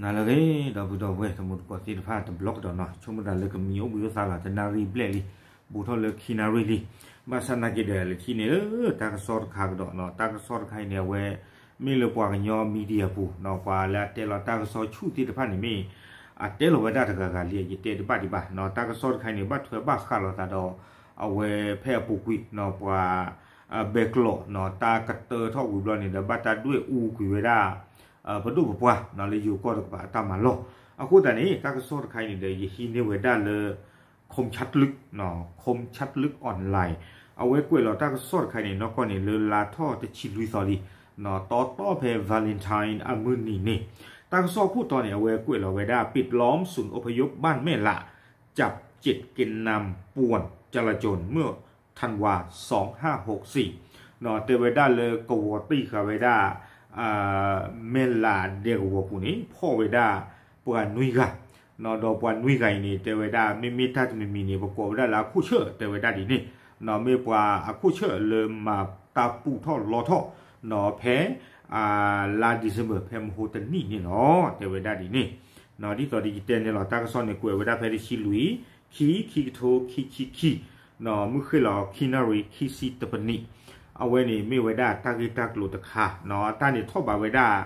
နၤလၢအဂ့ၤ ဒီပုၢ်ဒီဝဲၢ်တံၤသကိးသ့ၣ်တဖၣ်တဘျီကဒီးနီၤ, ဆိကမိၣ်သးလၢကမံအိၣ်ဘှံးအိၣ်သါလီၤ, တနၣ်ရံၣ်ဘျဲၣ်လံ, ဘူးထီၣ်လၢခံနၣ်ရံၣ်လံ. ဘၣ်ဆၣ်သနာ်က့ဒီး လၢခံန့ၣ်ဧၢ, တၢ်ကစီၣ်တခါကဒီးနီၤ, တၢ်ကစီၣ်တခါအံၤန့ၣ် အဝဲ မ့ၢ်လၢပှၤကညီ media ပူၤနီၤ, ပှၤလၢအတဲလီၤတၢ်ကစီၣ်ဆူၣ်သ့ၣ်တဖၣ်န့ၣ်မ့ၢ် အတဲလီၤဝဲဒၣ်တဂၤဂၤလံ, ယတဲတဘၣ်ဒံးဘၣ်နီၤ. တၢ်ကစီၣ်တခါအံၤန့ၣ် ဘၣ်ထွဲဘၣ်ဃးလိာ်သးဒီး အဝဲဖဲအပူၤကွံာ်နီၤ, ပှၤ ဘဲကျိးနီၤ, တၢ်ကတၢထီၣ်ဝံၤဘျီန့ၣ်ဒီး ဘၣ်တၢ်ဒွဲၣ်အူကွံာ်ဝဲဒၣ် ပဒိၣ်ပပှၢ်နီၤ လၢယိၤကီၢ်တကပၤအတၢ်မၤလီၢ်. အဃိသတးန့ၣ် တၢ်ကစီၣ်တခါအံၤန့ၣ်ဒီး ယဟံးန့ၢ်ဝဲဒၣ်လၢ ခီမ်ဆၣ်တလုၣ်, ခီမ်ဆၣ်တလုၣ် online, အဝဲကွဲးလီၤတၢ်ကစီၣ်တခါအံၤန့ၣ် နီၢ်ကီၢ်န့ၣ် လၢလါထီၣ်တဆံလွံၢ်သီလံ, တီတီဖဲ Valentine အမုၢ်နံၤန့ၣ်, တၢ်ကစီၣ်ခိၣ်တီန့ၣ် အဝဲကွဲးလီၤဝဲဒၣ် ပိတ်ล้อมศูนย์อพยพบ้านแม่หละ จับเจ็ดแกนนำป่วนจลาจลเมื่อธันวาสองห้าหกสี่ တဲဝဲဒၣ်လၢကဝီၤတံၢ်ဃာ်ဝဲဒၣ် မဲၢ်လးဒဲကဝီၤပူၤန့ၣ် ဖီၣ်ဝဲဒၣ်ပှၤနွံဂၤ, ဒီးပှၤနွံဂၤအံၤန့ၣ် တဲဝဲဒၣ် မ့မ့ၢ်တၢ်တမံၤမံၤန့ၣ် ပကိးဝဲဒၣ်လၢအခိၣ်ဆၢၣ် တဲဝဲဒၣ်ဒ်န့ၣ်, မ့ၢ်ပှၤအခိၣ်ဆၢၣ်လၢမၤတၢ်ပူးထီၣ်လီထီၣ် ဖဲ လါ December ဖဲမဟိတနံၣ်န့ၣ်လီၤ တဲဝဲဒၣ်ဒ်န့ၣ်. ဒ်သိးဒီးယတဲန့ၣ်လီၤ တၢ်ကစီၣ်န့ၣ်ကွဲးဝဲဒၣ်ဖဲတဆံလွံၢ်, ခံ, ခံကထိခံဆံခံ, မုၢ်ဃ့ၢ်လီၤခံနၣ်ရံၣ်ခံဆံတပနံး, အဝဲန့ၣ်မ့ၢ်ဝဲဒၣ်တၢ်ဂ့ၢ်တၢ်ကျိၤတခါ, တၢ်န့ၣ်ထီၣ်ဘးဝဲဒၣ်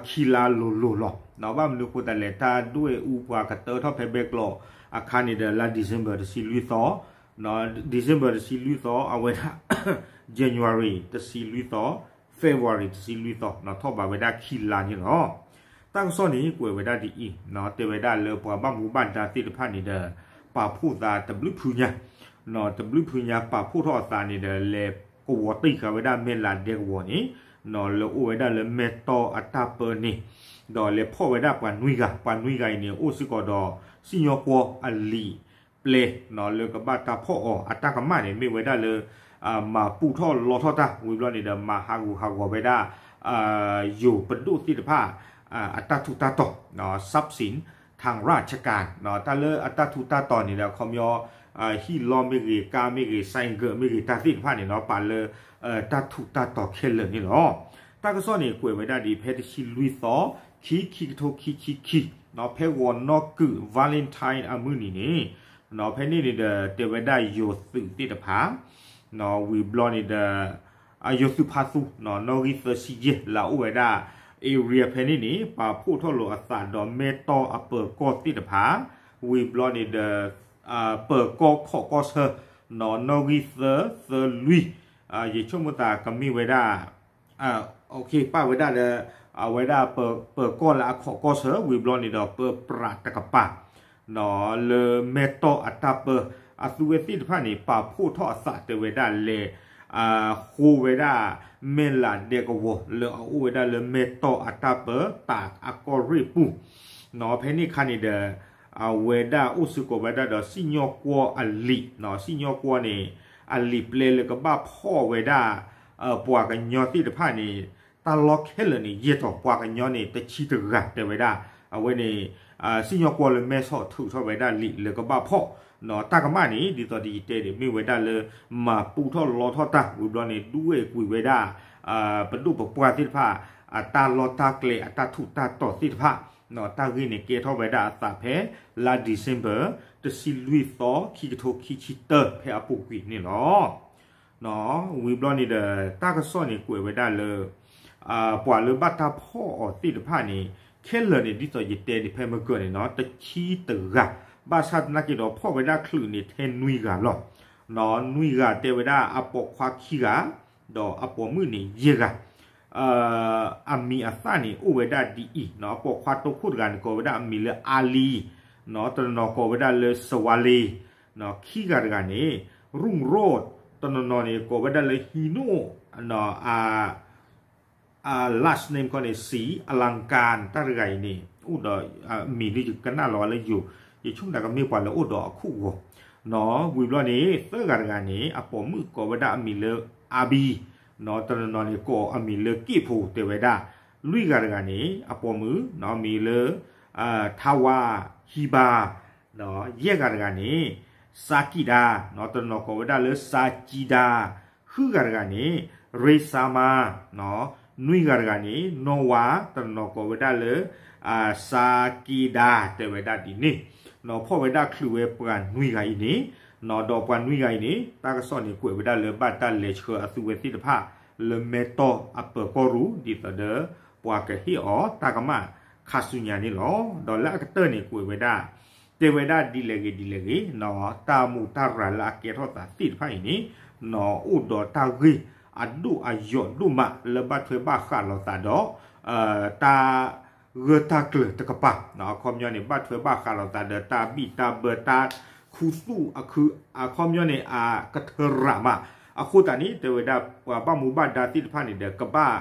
ခံလါလိၤလိၤလီၤ. ဘၣ်မနုၤအဃိသတးလဲၣ် တၢ်ဒွဲၣ်အူပှၤကတၢထီၣ်ဖဲဘဲကျိးအခါန့ၣ်ဒီး လါ December တဆံလွံၢ်သီ, December တဆံလွံၢ်သီ အဝဲဒၣ် January တဆံလွံၢ်သီ, February တဆံလွံၢ်သီ ထီၣ်ဘးဝဲဒၣ်ခံလါန့ၣ်လီၤ. တၢ်ကစီၣ်န့ၣ်ကွဲးဝဲဒၣ်ဒ်အံၤ, တဲဝဲဒၣ်လၢပှၤဘၣ်မူဘၣ်ဒါသ့ၣ်တဖၣ်န့ၣ်ဒီး ပာ်ဖှိၣ်သးတဘျုးဖုညါ, တဘျုးဖုညါပာ်ဖှိၣ်ထီၣ်အသးန့ၣ်ဒီး လဲၤကဝီၤတံၢ်ဃာ်ဝဲဒၣ်မဲၢ်လးဒဲကဝီၤန့ၣ်, လၢအိၣ်ဝဲဒၣ်လၢမဲၢ်တီၢ်အတၢ်ပၢန့ၣ်, ဒီးလဲၤဖီၣ်ဝဲဒၣ်ပှၤနွံဂၤ, ပှၤနွံဂၤအံၤန့ၣ် အိၣ်စ့ၢ်ကီးဒီး စံၣ်ညီၣ်ကွီၢ်အလံာ်ပျဲ လၢကဘၣ်တၢ်ဖီၣ်အီၤ အတၢ်ကမၣ်န့ၣ် မ့ၢ်ဝဲဒၣ်လၢ မၤပူးထီၣ်လီထီၣ်တၢ် ဝံၤဘျီန့ၣ်ဒီး မၤဟးဂူာ်ဟးဂီၤဝဲဒၣ် ယိၤပဒိၣ်သ့ၣ်တဖၣ် အတၢ်ထူးတၢ်တီၤ ทรัพย์สินทางราชการ တၢ်လၢအတၢ်ထူးတၢ်တီၤန့ၣ်ဒီး အခီပညီ ဟံၣ်လီၢ်မ့ၢ်ဂ့ၤ, ကါမ့ၢ်ဂ့ၤ, ဆိုင်ကယ်မ့ၢ်ဂ့ၤ, တၢ်သ့ၣ်တဖၣ်န့ၣ်ဒီး ပာ်လၢ တၢ်ထူးတၢ်တီၤခဲလၢာ်န့ၣ်လီၤ. တၢ်ကစီၣ်န့ၣ်ကွဲးဝဲဒၣ်ဒ်ဖဲတဆံလွံၢ်သီ, ခံ, ခံကထိခံဆံခံ, ဖဲဂီၤနီၢ်ကုာ် Valentine အမုၢ်နံၤန့ၣ်, ဖဲန့ၣ်န့ၣ်ဒီး တဲဝဲဒၣ်ယိၤသုးသ့ၣ်တဖၣ် ဝံၤဘျီန့ၣ်ဒီး ယိၤသုးဖးသူ နီၣ်ဂံၢ်သၢဆံယဲၢ် လၢအအိၣ်ဝဲဒၣ် area ဖဲန့ၣ်န့ၣ် ပာ်ဖှိၣ်ထီၣ်လိာ်အသးဒီးမဲၢ်တီၢ်အပၢၤကီၢ်သ့ၣ်တဖၣ်, ဝံၤဘျီန့ၣ်ဒီး ပၢၤကီၢ်ခိးကီၢ်ဆၢ နီၣ်ဂံၢ်သၢ သၢလွံၢ်, ယဆိကမိၣ်သးကမ့ၢ်ဝဲဒၣ် ပာ်ဝဲဒၣ်လၢ အဝဲဒၣ်ပၢၤကီၢ်လၢအခီးကီၢ်ဆၢ ဝံၤဘျီန့ၣ်ဒီး ပၢပြးတကပၤ လၢမဲၢ်တီၢ်အတၢ်ပၢ အသုဝဲသ့ၣ်တဖၣ်န့ၣ် ပာ်ဖှိၣ်ထီၣ်အသးတဲဝဲဒၣ်လဲၤ ဃိဝဲဒၣ် မဲၢ်လးဒဲကဝီၤ လၢအအိၣ်ဝဲဒၣ်လၢမဲၢ်တီၢ်အတၢ်ပၢ တၢ်အကီၢ်ရ့ၣ်ပူၤ ဖဲန့ၣ်အခါန့ၣ်ဒီး အဝဲဒၣ်အိၣ်စ့ၢ်ကီးဝဲဒၣ်ဒီးစံၣ်ညီၣ်ကွီၢ်အလံာ်, စံၣ်ညီၣ်ကွီၢ်န့ၣ် အလံာ်ပျဲလၢကဘၣ်ဖီၣ်ဝဲဒၣ် ပှၤကညီသ့ၣ်တဖၣ်န့ၣ် တၢ်လီၢ်ခဲလၢာ်န့ၣ် ယဲၢ်တီၤ ပှၤကညီန့ၣ် တဆံတဂၤတဲဝဲဒၣ်, အဝဲန့ၣ် စံၣ်ညီၣ်ကွီၢ်လၢမဲၢ်ဆီးထုးထီၣ်ဝဲဒၣ်လံာ်လၢကဘၣ်ဖီၣ် တၢ်ကမၣ်န့ၣ် ဒ်သိးဒီးယတဲန့ၣ် မ့ၢ်ဝဲဒၣ်လၢ မၤပူးထီၣ်လီထီၣ်တၢ် ဝံၤဘျီန့ၣ် ဒွဲၣ်ကွံာ်ဝဲဒၣ် ပဒိၣ်ပပှၢ်သ့ၣ်တဖၣ် အတၢ်လီၢ်တၢ်ကျဲ အတၢ်ထူးတၢ်တီၤသ့ၣ်တဖၣ် တၢ်ဂ့ၢ်န့ၣ်ကဲထီၣ်ဝဲဒၣ်အသးဖဲ လါ December တဆံလွံၢ်သီ ခံကထိခံဆံတၢ ဖဲအပူၤကွံာ်န့ၣ်လီၤ. ဝံၤဘျီန့ၣ်ဒီး တၢ်ကစီၣ်န့ၣ်ကွဲးဝဲဒၣ်လၢ ပှၤလၢဘၣ်တၢ်ဖီၣ်အီၤသ့ၣ်တဖၣ်န့ၣ် ခဲလၢာ်န့ၣ် ဒ်သိးယတဲန့ၣ် ဖဲမုၢ်ကၢၢ်န့ၣ်နီၤ တဆံတဂၤ, ဘၣ်ဆၣ်သနာ်က့ဒီး ဖီၣ်ဝဲဒၣ်ချုးန့ၣ် ထဲနွံဂၤလီၤ. နွံဂၤတဲဝဲဒၣ်အပိာ်ခွါခံဂၤ ဒီးအပိာ်မုၣ်န့ၣ်ယဲၢ်ဂၤ အမံၤအသၣ်န့ၣ် အိၣ်ဝဲဒၣ်ဒ်အံၤ, အပိာ်ခွါတိခိၣ်တဂၤန့ၣ် ကိးဝဲဒၣ်အမံၤလၢ Ali, တနီၤနီၤကိးဝဲဒၣ်လၢ စဝါလ့, ခံဂၤတဂၤန့ၣ် ရူၣ်ရိၣ်, တနီၤနီၤန့ၣ် ကိးဝဲဒၣ်လၢ ဟံနိၣ်, အ last name ခီန့ၣ် စံ အလၤကၣ် တၢ်တဂၤအံၤန့ၣ် အိၣ်ဒီး မံၤလၢယကနၣ်လီၤလၢယိၤ, ယဆိကမိၣ်တၢ်ကမ့ၢ်ပှၤလၢအိၣ်ဒီးအခိၣ်ဂီၤ, ဝံၤဘျီန့ၣ် သၢဂၤတဂၤန့ၣ် အပိာ်မုၣ်ကိးဝဲဒၣ်အမံၤလၢ အါဘံ, တနီၤနီၤန့ၣ် ကိးအမံၤလၢက့ၣ်ဖိတဲဝဲဒၣ်, လွံၢ်ဂၤတဂၤန့ၣ် အပိာ်မုၣ် အမံၤလၢ ထါဝါ ဟံဘါ, ယဲၢ်ဂၤတဂၤန့ၣ် စါကံဒါ, တနီၤကိးဝဲဒၣ်လၢစါကံဒါ, ဃုဂၤတဂၤန့ၣ် ရ့စါမါ, နွံဂၤတဂၤန့ၣ် နီၢ်ဝါတနီၤကိးဝဲဒၣ်လၢ စါက့ဒါ တဲဝဲဒၣ်ဒ်န့ၣ်, နီၢ်ဖီၣ်ဝဲဒၣ်ချုးဝဲပှၤနွံဂၤအံၤန့ၣ်, နီၢ်ဒီးပှၤနွံဂၤအံၤန့ၣ် တၢ်ကစီၣ်န့ၣ်ကွဲးဝဲဒၣ်လၢဘၣ်တၢ်လဲၤဆှၢအသုဝဲသ့ၣ်တဖၣ် လၢမဲၢ်တီၢ်အပၢၤကီၢ်ရူၢ် ဒ်သိးဒီး ပှၤကဟ့ၣ်အီၤတၢ်ကမၣ်ခါဆူညါန့ၣ်လီၤ. ဒီးလၢအကတၢၢ်န့ၣ်ကွဲးဝဲဒၣ် တဲဝဲဒၣ်ဒ်လဲၣ်ဂ့ၤဒ်လဲၣ်ဂ့ၤ, တၢ်မူးတၢ်ရၤလၢအကဲထီၣ်သးသ့ၣ်တဖၣ်အံၤန့ၣ် နီၢ်အိၣ်ဒီးတၢ်ဂ့ၢ်အဒိၣ်အယိာ်ဒိၣ်မးလၢဘၣ်ထွဲဘၣ်ဃးလိာ်သးဒီး တၢ် ဂၢၢ်တၢ်ကျၢၤတကပၤ, အခီပညီန့ၣ် ဘၣ်ထွဲဘၣ်ဃးလိာ်သးဒီးတၢ်ဘံၣ်တၢ်ဘၢတၢ်ခူသူၣ်အခု အခီပညီန့ၣ် အကထၢရးမး, အဃိသတးန့ၣ် တဲဝဲဒၣ်ပှၤဘၣ်မူဘၣ်ဒါသ့ၣ်တဖၣ်န့ၣ်ဒီး ကဘၣ်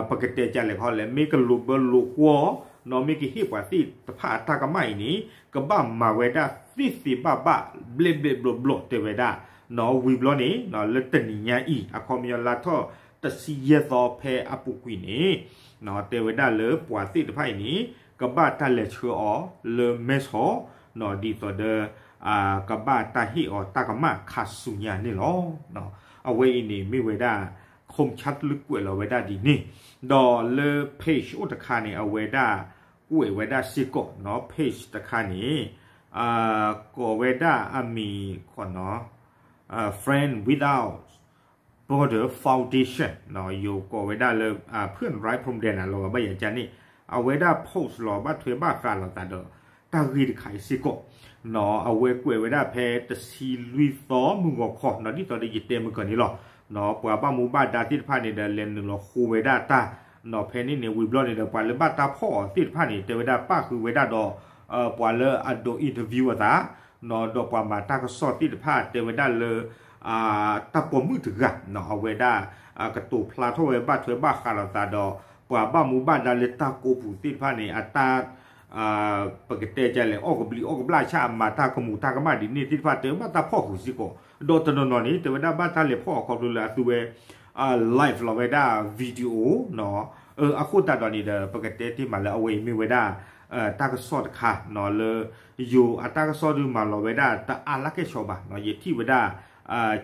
ပကတဲကလဲာ်ခီလဲၣ် မ့ၢ်ကလိာ်ဘၢလိာ်ကွီၢ် နီၢ်မ့ၢ်ကဟ့ၣ်ပှၤသ့ၣ်တဖၣ်အတၢ်ကမၣ်အံၤန့ၣ် ကဘၣ်မၤဝဲဒၣ်သ့သ့ဘၣ်ဘၣ် ဘျဲၣ်ဘျဲၣ်ဘျီဘျီတဲဝဲဒၣ်, နီၢ်ဝံၤဘျီန့ၣ် လၢတနံၤညါအံၤ အခီပညီလါထီၣ်တဆံယဲၢ်သီဖဲအပူၤကွံာ်န့ၣ် တဲဝဲဒၣ်လၢပှၤသ့ၣ်တဖၣ်အံၤန့ၣ် ကဘၣ်တၢ်လဲၤဆှၢအီၤလၢမဲၢ်ဆီး နီၢ်ဒ်သိးဒီး ကဘၣ်တၢ်ဟ့ၣ်အီၤတၢ်ကမၣ်ခါဆူညါန့ၣ်လီၤ. အဝဲအံၤန့ၣ်မ့ၢ်ဝဲဒၣ် Khomchart လၢကွဲးလီၤဝဲဒၣ်ဒ်န့ၣ်, ဒီးလၢ page အိၣ်တခါန့ၣ် အဝဲဒၣ် ကွဲးဝဲဒၣ်စ့ၢ်ကီး နီၢ် page တခါန့ၣ် ကိးဝဲဒၣ်အမံၤ နီၢ် Friend Without Border Foundation ယိၤကိးဝဲဒၣ်လၢ ဖုၣ်ရၢ ဖရူဒဲး လီၤဂာ်ဘၣ်ယၤကန့ၣ် အဝဲဒၣ် post လီၤဘၣ်ထွဲဘၣ်ဃးလိာ်သးဒီး တၢ်ဂ့ၢ်တခါအံၤစ့ၢ်ကီး, အဝဲကွဲးဝဲဒၣ်ဖဲတဆံလွံၢ်သီမုၢ်ဂီၤခီ နီၢ်ဒ်သိးဒီးယတဲမုၢ်ကၢၢ်န့ၣ်လီၤ. ပှၤဘၣ်မူဘၣ်ဒါသ့ၣ်တဖၣ်န့ၣ်ဒီး လဲၤနုာ်လီၤဃိဝဲဒၣ်တၢ် နီၢ်ဖဲန့ၣ်န့ၣ် ဝံၤဘျီန့ၣ်ဒီး ပှၤလၢဘၣ်တၢ်ဖီၣ်အီၤသ့ၣ်တဖၣ်န့ၣ် တဲဝဲဒၣ်ပၣ်ဃုာ်ဝဲဒၣ်ဒီး ပှၤလၢအဒိး interview အသး ဒီးပှၤမၤတၢ်ကစီၣ်သ့ၣ်တဖၣ်တဲဝဲဒၣ်လၢ တၢ်ပိာ်မုၣ်တဂၤ အဝဲဒၣ် ကတိၤဖျါထီၣ်ဝဲဘၣ်ထွဲဘၣ်ဃးလိာ်သးဒီး ပှၤဘၣ်မူဘၣ်ဒါလၢတၢ်ကိးပူၤသ့ၣ်တဖၣ်န့ၣ် အတၢ် ပကတဲကလဲၣ် အီၣ်ကဘျံးအီၣ်ကဘျၣ်ဆၣ် အမၤတၢ်ကမူးတၢ်ကမၣ်ဒ်န့ၣ်သ့ၣ်တဖၣ် တဲဝဲဘၣ်တၢ်ဖီၣ်ဃုာ်စ့ၢ်ကီး ဒီးတနီၤနီၤန့ၣ် တဲဝဲဒၣ်ဘၣ်တၢ်လဲၤဖီၣ်အီၤခီဖျိလၢအသုဝဲ live လီၤဝဲဒၣ် video အဃိသတးဒီးန့ၣ်ဒီး ပကတဲတ့ၢ်မးလၢအဝဲအံၤမ့ၢ်ဝဲဒၣ် တၢ်ကစီၣ်တခါ လၢ ယိၤအတၢ်ကစီၣ်ဒုးမၤလီၤဝဲဒၣ်တအါလၢကဲၣ်ဆိးဘၣ် ယထံၣ်ဝဲဒၣ်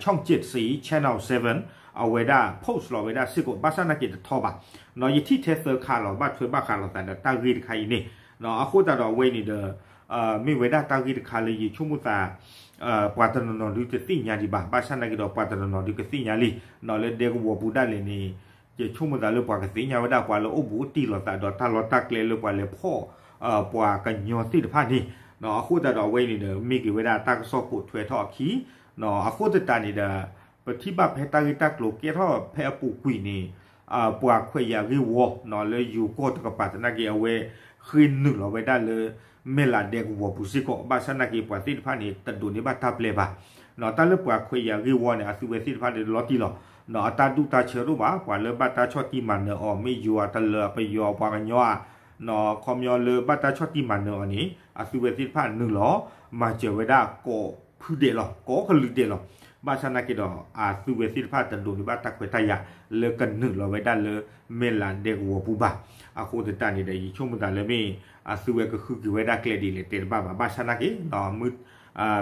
ช่องเจ็ดสี channel seven အဝဲဒၣ် post လီၤဝဲဒၣ်စ့ၢ်ကီး ဘၣ်ဆၣ်နာ်က့တထီဘၣ် ယထံၣ်ထဲသၢခါလီၤ ဘၣ်ထွဲဘၣ်ဃးလိာ်သးဒီးတၢ်ဂ့ၢ်တခါအံၤန့ၣ် အဃိသတးဒီးအဝဲအံၤန့ၣ်ဒီး မ့ၢ်ဝဲဒၣ်တၢ်ဂ့ၢ်တခါလၢယဆိကမိၣ်သး ပှၤတနီၤနီၤဒုးတသ့ၣ်ညါဒံးဘၣ် ဘၣ်ဆၣ်နာ်က့ဒီးပှၤတနီၤနီၤဒုးကသ့ၣ်ညါလံ လၢဒဲကဝီၤပူၤဒၣ်လဲာ်န့ၣ် ယဆိကမိၣ်သးလၢပှၤကသ့ၣ်ညါဝဲဒၣ်ပှၤလၢအိၣ်ဘူးအိၣ်တံၢ်လိာ်သးဒီးတၢ်လီၢ်တၢ်ကျဲလၢပှၤလဲၤဖီၣ် ပှၤကညီသ့ၣ်တဖၣ်န့ၣ် အဃိသတးဒီးအဝဲအံၤန့ၣ်ဒီး မ့ၢ်က့ၤဝဲဒၣ်တၢ်ကစီၣ်ပိာ်ထွဲထီၣ်အခံ အဃိသတးန့ၣ်ဒီး ပထံၣ်ဘၣ်ဖဲတၢ်ဂ့ၢ်တၢ်ကျိၤကဲထီၣ်ဖဲအပူၤကွံာ်န့ၣ် ပှၤခွဲးယာ်ဂ့ၢ်ဝီ လၢယိၤကီၢ်တကပၤသနာ်က့ အဝဲဃ့နုာ်လီၤဝဲဒၣ်လၢ မဲၢ်လးဒဲကဝီၤပူၤစ့ၢ်ကီး ဘၣ်ဆၣ်နာ်က့ပှၤသ့ၣ်တဖၣ်န့ၣ် တဒိးန့ၢ်ဘၣ်တၢ်ပျဲဘၣ် တၢ်လၢပှၤခွဲးယာ်ဂ့ၢ်ဝီန့ၣ် အသုဝဲသ့ၣ်တဖၣ်န့ၣ်လီၤတံၢ်လီၤ အတၢ်ဒူၣ်တၢ်ဆၢတအိၣ်ဘၣ် ပှၤလၢဘၣ်တၢ်ဆီၣ်တံၢ်မၤနၢၤအီၤ မ့ၢ်ယိၤအတလၢၤ ပယီၤပှၤကညီဧါ ခီပညီလၢဘၣ်တၢ်ဆီၣ်တံၢ်မၤနၢၤအီၤန့ၣ် အသုဝဲသ့ၣ်တဖၣ်နုာ်လီၤ မၤစၢၤဝဲဒၣ်ကိးဖုဒဲးလီၤ ကိးကလုာ်ဒဲးလီၤ ဘၣ်ဆၣ်နာ်က့ဒီး အသုဝဲသ့ၣ်တဖၣ်တဒိးန့ၢ်ဘၣ်တၢ်ခွဲးတၢ်ယာ် လၢကနုာ်လီၤဝဲဒၣ်လၢ မဲၢ်လးဒဲကဝီၤပူၤဘၣ် အဃိသတးန့ၣ်ဒီး ယဆိကမိၣ်သးလၢမ့ၢ် အသုဝဲကဃုက့ၤဝဲဒၣ်ကျဲဒ်လဲၣ်တဲတဘၣ်ဘၣ် ဘၣ်ဆၣ်နာ်က့ မုၢ်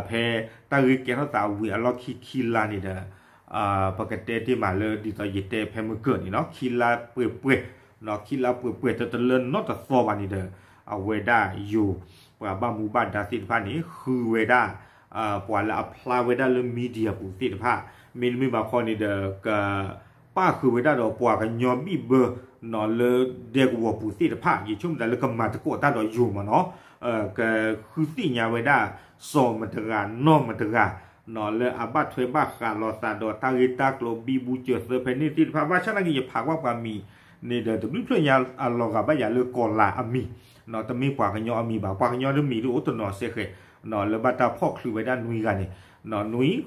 ဖဲတၢ်ဂ့ၢ်ကဲထီၣ်သးဝံၤအလီၢ်ခံခံလါန့ၣ်ဒီး ပကတဲတ့ၢ်မးလၢဒ်သိးယတဲဖဲမုၢ်ကၢၢ်န့ၣ်နီၤ ခံလါပှဲၤပှဲၤ ခံလါပှဲၤပှဲၤတတလၢနီတသီဘၣ်န့ၣ်ဒီး အဝဲဒၣ်ယိၤ ပှၤဘၣ်မူဘၣ်ဒါသ့ၣ်တဖၣ်န့ၣ် ဃုဝဲဒၣ် ပှၤလၢအဖျါဝဲဒၣ်လၢ media ပူၤသ့ၣ်တဖၣ် မ့တမ့ၢ်ဘၣ်ခီန့ၣ်ဒီး က ပၣ်ဃုာ်ဝဲဒၣ်ဒီးပှၤကညီဘံၣ်ဘၢ လၢဒဲကဝီၤပူၤသ့ၣ်တဖၣ် ယဆိကမိၣ်သးလၢကမၤသကိးတၢ်ဒီးယိၤမးနီၤ ကဃုသ့ၣ်ညါဝဲဒၣ် စီၤမတဂၤနီၢ်မတဂၤ လၢအဘၣ်ထွဲဘၣ်ဃးလိာ်သးဒီးတၢ်ဂ့ၢ်တၢ်ကျိၤ ဘံဘူစၢၤသၢဖဲန့ၣ်သ့ၣ်တဖၣ် ဘၣ်ဆၣ်နာ်က့ယဖးကွၢ်ပှၤမံၤန့ၣ်ဒီး တဘျုးဖျၢၣ်ညါအလီၤဂာ်ဘၣ်ယၤလၢကီၤလၤအမံၤ တမ့ၢ်ပှၤကညီအမံၤဘၣ် ပှၤကညီတမံၤဒ်အိၣ်တနီၤစဲဃဲၤ လၢဘၣ်တၢ်ဖီၣ်ချုးဝဲဒၣ်နွံဂၤန့ၣ် နွံဃိး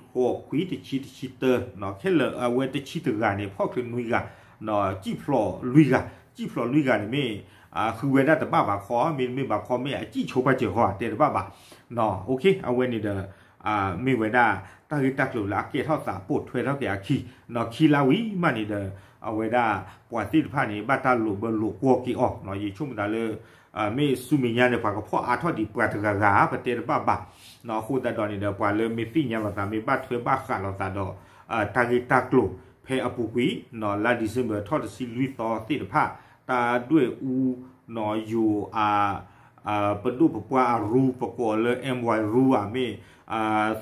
ခွံတဆံတဆံတၢ ခဲလၢာ်အဝဲတဆံတဂၤန့ၣ် ဖီၣ်ချုးနွံဂၤ စံၣ်ဖျိးလွံၢ်ဂၤ စံၣ်ဖျိးလွံၢ်ဂၤန့ၣ်မ့ၢ် ဃုဝဲဒၣ်တဘၣ်ဘၣ်ခီ မ့တမ့ၢ်ဘၣ်ခီမ့ၢ်အစံၣ်ဆိပာ်စၢၤဃီတဲတဘၣ်ဘၣ် အဝဲန့ၣ်ဒီး မ့ၢ်ဝဲဒၣ် တၢ်ဂ့ၢ်တၢ်ကျိၤလၢအကဲထီၣ်သးပိာ်ထွဲထီၣ်က့ၤအခံ ခံလါဝံၤမးန့ၣ်ဒီး အဝဲဒၣ် ပှၤသ့ၣ်တဖၣ်န့ၣ် ဘၣ်တၢ်လိာ်ဘၢလိာ်ကွီၢ်က့ၤအီၤ ယဆိကမိၣ်သးလၢ မ့ၢ်ဆူမဲာ်ညါန့ၣ် ပှၤကဖီၣ်အါထီၣ်ဒံးပှၤတဂၤဂၤ ပတဲတဘၣ်ဘၣ် အဃိသတးဒီးန့ၣ်ဒီး ပှၤလၢမ့ၢ်သ့ၣ်ညါလိာ်သး မ့ၢ်ဘၣ်ထွဲဘၣ်ဃးလိာ်သးဒီး တၢ်ဂ့ၢ်တၢ်ကျိၤ ဖဲအပူၤကွံာ် လါ December ထီၣ်တဆံလွံၢ်သီသ့ၣ်တဖၣ် တၢ်ဒွဲၣ်အူ ယိၤ ပဒိၣ်ပပှၢ်အရူ ပကိးလၢ M Y ရူ ဧါမ့ၢ်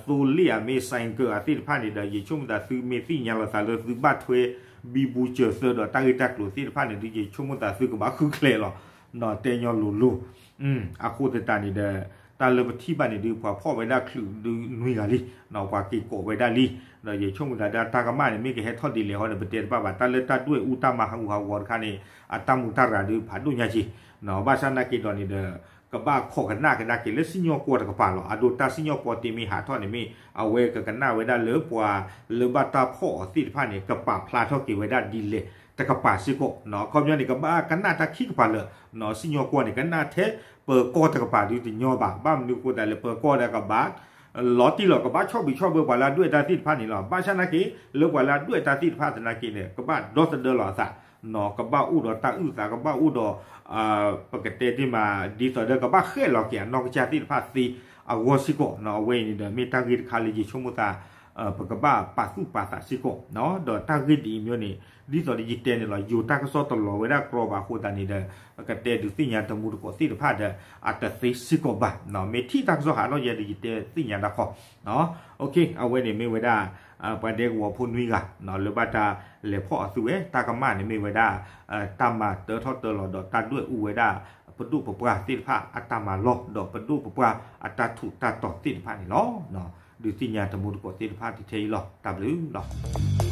သိလ့ၣ်ဧါမ့ၢ် ဆိုင်ကယ် ဧါသ့ၣ်တဖၣ်န့ၣ်ဒီး ယဆိကမိၣ်သးသုမ့ၢ်သ့ၣ်ညါလီၤသးလၢသုဘၣ်ထွဲ ဘံဘူစၢၤသၢဒီးတၢ်ဂ့ၢ်တၢ်ကျိၤသ့ၣ်တဖၣ်န့ၣ်ဒီး ယဆိကမိၣ်သးသုကဘၣ်ဃုကျဲလီၤ တဲညီလိၤလိၤ အဃိသတးန့ၣ်ဒီး တၢ်လၢပထံၣ်ဘၣ်န့ၣ်ဒုး ပှၤဖီၣ်ဝဲဒၣ်ချုးဒုးနွံဂၤလံ ပှၤက့ၤကိးဝဲဒၣ်လံ ဒီးယဆိကမိၣ်သးဒီးတၢ်ကမၣ်န့ၣ် မ့ၢ်ကဟဲထီၣ်ဒ်လဲၣ်ဟီဒီး ပတဲတဘၣ်ဘၣ် တၢ်လၢတၢ်ဒွဲၣ်အူတၢ်မၤဟးဂူာ်ဟးဂီၤတခါန့ၣ် အတၢ်မူတၢ်ရၤဒုးဖးဒိၣ်ညါက့ၤ ဘၣ်ဆၣ်နာ်က့ၤဒီးန့ၣ်ဒီး ကဘၣ်ခိးကနၣ်ကဒါက့ၤလၢစံၣ်ညီၣ်ကွီၢ်တကပၤလီၤ အဒိတၢ်စံၣ်ညီၣ်ကွီၢ်တ့ၢ်မ့ၢ်ဟးထီၣ်န့ၣ်မ့ၢ် အဝဲကကနၣ်ဝဲဒၣ်လၢပှၤလၢဘၣ်တၢ်ဖီၣ်အီၤသ့ၣ်တဖၣ်န့ၣ် ကပာ်ဖျါထီၣ်က့ၤဝဲဒၣ်ဒ်လဲၣ်တကပၤစ့ၢ်ကီး အခီပညီန့ၣ် ကဘၣ်ကနၣ်တၢ်ခံကပၤလၢာ် စံၣ်ညီၣ်ကွီၢ်န့ၣ် ကနၣ်ထဲပၢၤကီၢ်တကပၤဒုးတညီဘၣ် ဘၣ်မနုၤအဃိသတးလၢပၢၤကီၢ်ဒီးကဘၣ် လီၤတံၢ်လီၤ ကဘၣ်ဆီၣ်ဘံးဆီၣ်ဘၢပှၤလၢအဒွဲၣ်တၢ်သ့ၣ်တဖၣ်န့ၣ်လီၤ ဘၣ်ဆၣ်နာ်က့ၤ လၢပှၤလၢအဒွဲၣ်တၢ်သ့ၣ်တဖၣ်သနာ်က့ၤန့ၣ် ကဘၣ်ဒီသဒၢလီၤအသး ကဘၣ်အိၣ်ဒီးတၢ်အုၣ်သး ကဘၣ်အိၣ်ဒီး ပကတဲတ့ၢ်မး ဒ်သိးဒီးကဘၣ်ဃဲၣ်လီၤက့ၤအနီၢ်ကစၢ်သ့ၣ်တဖၣ်သ့အဂီၢ်စ့ၢ်ကီး အဝဲအံၤန့ၣ်ဒီး မ့ၢ်တၢ်ဂ့ၢ်တခါလၢယဆိကမိၣ်သး ပကဘၣ်ပာ်သူၣ်ပာ်သးစ့ၢ်ကီး ဒီးတၢ်ဂ့ၢ်ဒ်အံၤမ့ၢ်န့ၣ် ဒ်သိးဒီးယတဲန့ၣ်လီၤ ယိၤတၢ်ကစီၣ်တလီၤဝဲဒၣ်ကြီဘၣ်အဃိသတးန့ၣ်ဒီး ကတဲဒုးသ့ၣ်ညါတမူတကိးသ့ၣ်တဖၣ်ဒီး အတသ့စ့ၢ်ကီးဘၣ် မ့ၢ်ထံၣ်တၢ်ကစီၣ်ဟးထီၣ်ယဲဒီးယတဲသ့ၣ်ညါတၢ်ခီ အဝဲန့ၣ်မ့ၢ်ဝဲဒၣ် ပှၤဒဲကဝီၤဖိနွံဂၤ လၢဘၣ်တၢ်လဲၤဖီၣ်အသုဝဲ တၢ်ကမၣ်န့ၣ်မ့ၢ်ဝဲဒၣ် တၢ်မၤတၢထီၣ်တၢလီၤဒီးတၢ်ဒွဲၣ်အူဝဲဒၣ် ပဒိၣ်ပပှၢ်သ့ၣ်တဖၣ်အတၢ်မၤလီၢ် ဒီးပဒိၣ်ပပှၢ်အတၢ်ထူးတၢ်တီၤသ့ၣ်တဖၣ်န့ၣ်လီၤ. ဒုးသ့ၣ်ညါတမူတကိးသ့ၣ်တဖၣ်တထဲအံၤလီၤ. တၢ်ဘျုးလီၤ.